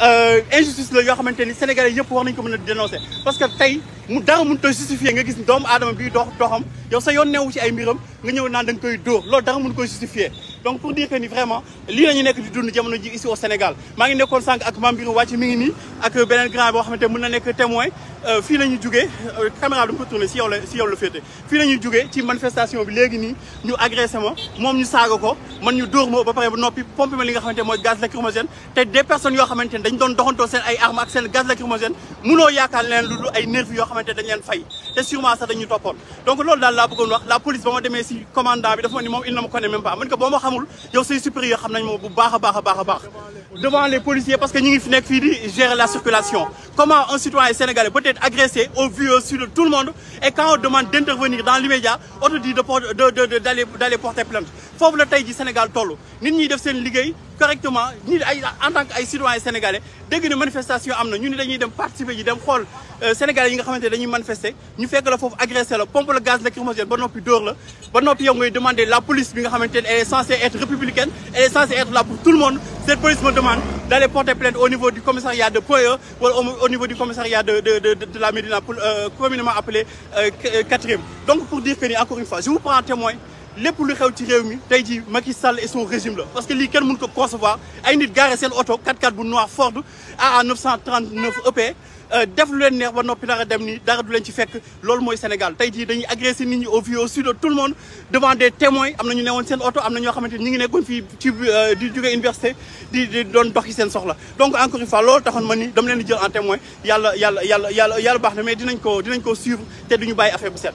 injustice la yoo xamante ni sénégalais yëpp war nañ ko mën a dénoncer parce que tey mu dara mënut a justifier nga gis doomu aadama bii doxam yow sa yoon newu ci ay mbiram nga ñëw naan da nga koy dóor loolu dara mënu koy justifier donc pour dire que ni vraiment lii la ñu nekk di dund jamono ji ici au Sénégal maa ngi nekkoon sànq ak Mame Birou wàcc mi ngi nii ak beneen grand boo xamante mën na nekk témoin fii la ñu jugee caméra bi dama ko tourné si yow la féete fii la ñu jugee ci manifestation bi léegi nii ñu agressé ma moom ñu saaga ko man ñu dóor ma ba pare ba noppi pompe ma li nga xamante mooy gaz lacrymogène te des personnes yoo xamante ne dañ doon doxantoo seen ay armes ak seen gaz lacrymogène mënoo yaakaar leen lu ay nervis yoo xamante dañ leen fay te sûrement sax dañu toppoon donc loolu daal laa bëggoon wax la police ba ma demee si commandant bi dafa ma ni moom il ne me connaît même pas man ko boo ma xamul yow say supérieur xam nañ moom bu baax a baax devant les policiers parce que ñu ngi fi nekk fii di gérer la circulation comment un citoyen sénégalais peut être agressé au vu au su de tout le monde et quand on demande d'intervenir dans l'immédiat on te dit d'aller porter plainte foofu la tey ji Sénégal toll nit ñi def seen liggéey correctement ñi ay en tant que ay citoyens sénégalais dégg ne manifestation am na ñu ni dañuy dem participer ji dem xool sénégalais yi nga xamante ne dañuy manifester ñu fekk la foofu agressé la pompe le gaz lacrymogène ba noppi dóor la ba noppi yow ngay demander la police bi nga xamante ne elle est censée être républicaine elle est censée être là pour tout le monde cette police me demande d'aller porter plainte au niveau du commissariat de Point E wala au niveau du commissariat de la Médina communément appelé 4e donc pour dire que ni encore une fois je vous prends en témoin lépp lu xew ci réew mi tey jii Macky Sall et son régime la parce que lii kenn mënu ko concevoir ay nit garé seen oto 4x4 bu noir Ford AA 939 EP def lu leen neex ba noppi dara dem ni dara du leen ci fekk loolu mooy Sénégal tey jii dañuy agressé nit ñi au vu au su de tout le monde devant des témoins am na ñu newoon seen oto am na ñoo xamante ni ñu ngi nekkoon fii ci di jóge université di doon doxi seen soxla donc encore une fois loolu taxoon ma ni dama leen di jël en témoin yàlla baax na mais dinañ ko suivre te duñu bàyyi affaire bu set